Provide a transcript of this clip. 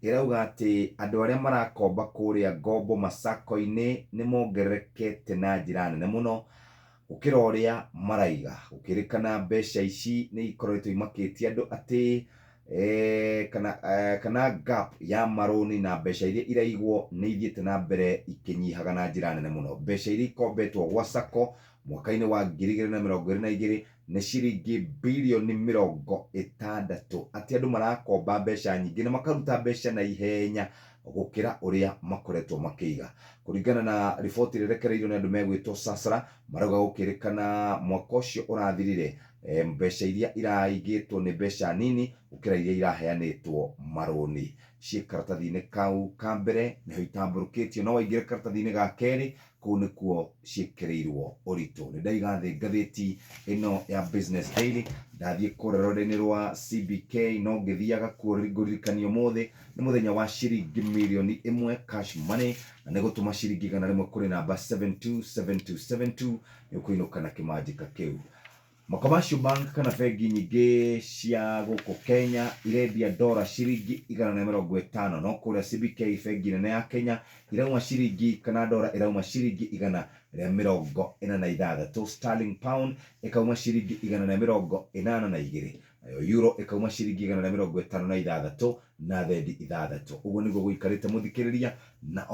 Ĩrauga atĩ andũ arĩa marakomba kũrĩa ngombo masacco-inĩ nĩ mongererekete na njĩra nene mũno gũkĩra ũrĩa maraiga. Gũkĩrĩkana mbeca ici nĩ ikoretwo imakĩtie andũ atĩ kana gap ya marũni na mbeca iria iraigwo nĩ ithiĩte na mbere ikĩnyihaga na njĩra nene mũno. Mbeca iria ikombetwo gwa sacco mwaka-inĩ wa 2022 nĩ ciringi birioni 60, atĩ andũ marakomba mbeca nyingĩ na makaruta mbeca na ihenya gũkĩra ũrĩa makoretwo makĩiga. Kũringana na riboti ĩrĩa ĩrekereirio nĩ andũ megwĩtwo Sasra, marauga gũkĩrĩkana mwaka ũcio ũrathirire mbeca iria iraigĩtwo nĩ mbeca nini gũkĩra iria iraheanĩtwo marũni. Ciĩ karatathi-inĩ kau ka mbere nĩho itambũrũkĩtio, no waingĩra karatathi-inĩ ga kerĩ kũu nĩkuo ciĩkĩrĩirwo ũritũ. Nĩ ndaiga thĩ ngathĩti ĩno ya Business Daily, ndathiĩ kũrĩa rũrenda-inĩ rwa CBK, no ngĩthiaga kuo ngũririkania ũmũthĩ nĩ mũthenya wa ciringi mirioni 1 cash money, na nĩ gũtũma ciringi 100 kũrĩ namba 727272 nĩ ũkũinũka na kĩmanjĩka kĩu. Commercial Bank kana bengi nyingĩ cia gũkũ Kenya irendia dora ciringi 150, no kũrĩa CBK bengi nene ya Kenya irauma ciringi kana dora irauma ciringi 186, sterling pound ĩkauma ciringi 182, nayo euro ĩkauma ciringi 156 na thendi 6. Ũguo nĩguo gũikarĩte mũthikĩrĩria na